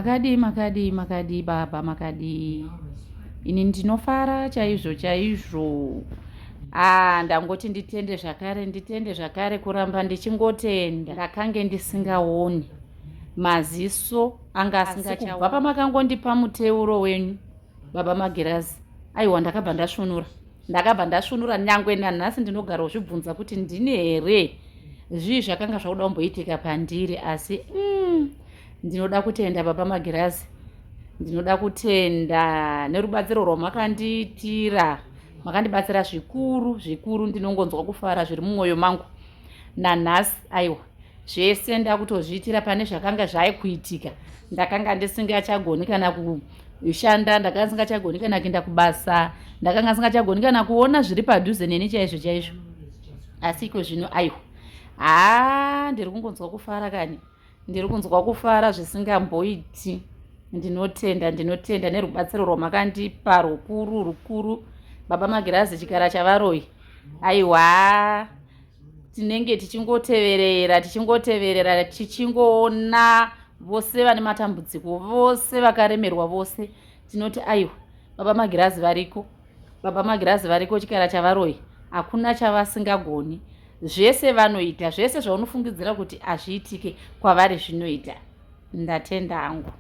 Makadii makadii makadii baba makadii. Ini ndinofara chaizvo chaizvo. Ah, ndangoti nditende zvakare nditende zvakare kuramba ndichingotenda. Ndakange ndisingaoni. Maziso anga asingachaoni. Kubva pamakangondipa muteuro wenyu baba Magirazi. Aiwa ndakabva ndasvunura. Ndakabva ndasvunura nyangwe nanhasi ndinogara uzvibvunza kuti ndini here zvii zvakanga zvakuda kumboitika pandiri asi mm, ndinoda kutenda baba Magirazi. Ndinoda kutenda nerubatsiro rwamakandiitira. Makandibatsira zvikuru zvikuru ndinongonzwa kufara zviri mumwoyo mangu nanhasi aiwa zvese ndakutozviitira pane zvakanga zvaikuitika ndakanga ndisingachagoni kana kushanda ndakanga ndisingachagoni kana kuenda kubasa ndakanga ndisingachagoni kana kuona zviri padhuze neni chaizvo chaizvo asi iko zvino aiwa haa ndiri kungonzwa kufara kani ndiri kunzwa kufara zvisingamboiti ndinotenda ndinotenda nerubatsiro rwamakandipa rukuru rukuru baba magirazi chikara chavaroyi aiwa tinenge tichingoteverera tichingoteverera tichingoona vose vane matambudziko vose vakaremerwa vose tinoti aiwa baba magirazi variko baba magirazi variko chikara chavaroyi hakuna chavasingagoni zvese vanoita zvese zvaunofungidzira kuti hazviitike kwavari zvinoita ndatenda hangu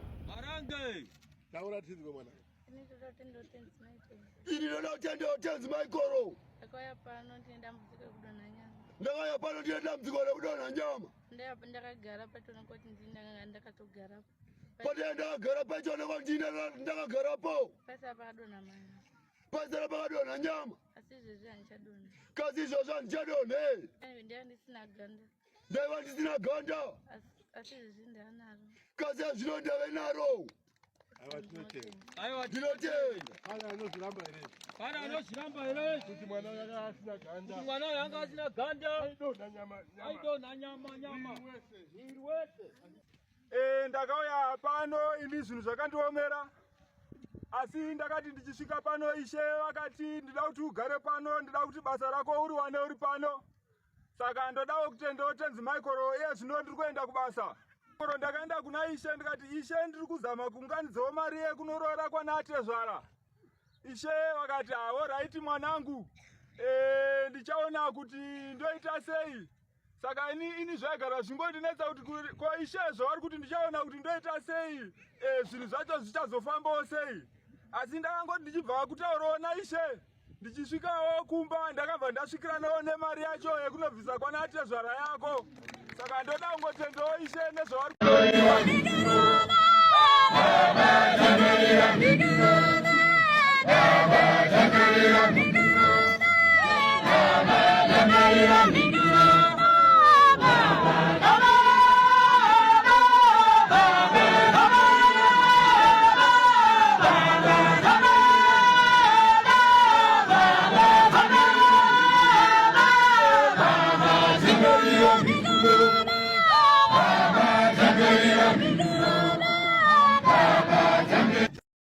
Ini ndoda kutendewo tenzi Maikoro. Ndakauya pano ndine dambudziko rekudonha nyama. Ndakauya pano ndine dambudziko rekudonha nyama. Ndakagara pachoonekwa kuti ndini ndakanga ndakatogarapo. Patee ndakagara pachoonekwa kuti ndini ndakagarapo. Pasara pakadonha mwana. Pasara pakadonha nyama. Asi izvezvi handichadonha. Kasi izvezvi handichadonhe. Ndaiva ndisina ganda. Ndaiva ndisina ganda. Asi izvezvi ndanaro. Kasi zvino ndave naro. Aiwa tinotenda. Pane anozviramba here? Pane anozviramba here? Kuti mwana uyu anga asina ganda. Kuti mwana uyu anga asina ganda. Aidonha nyama nyama. Aidonha nyama nyama. Mwiri wese. Eh, ndakauya pano ini zvinhu zvakandiomera asi ndakati ndichisvika pano ishe vakati ndida kuti ugare pano ndida kuti basa rako uriwane uri pano saka ndodawo kutendawo tenzi michael iye zvino ndiri kuenda kubasa koro ndakaenda kuna ishe ndikati ishe ndiri kuzama kuunganidzawo mari yekunoroora kwana atezvara ishe vakati hawo raiti mwanangu e, ndichaona kuti ndoita sei saka ini ini zvaigara zvingondinetsa kuti ko ishe zvavari kuti ndichaona kuti ndoita sei e, zvinhu zvacho zvichazofambawo sei asi ndakangoti ndichibva kutaurawo naishe ndichisvikawo kumba ndakabva ndasvikiranawo nemari yacho yekunobvisa kwana atezvara yako saka ndoda kungotendawo ishe nezvavari Baba,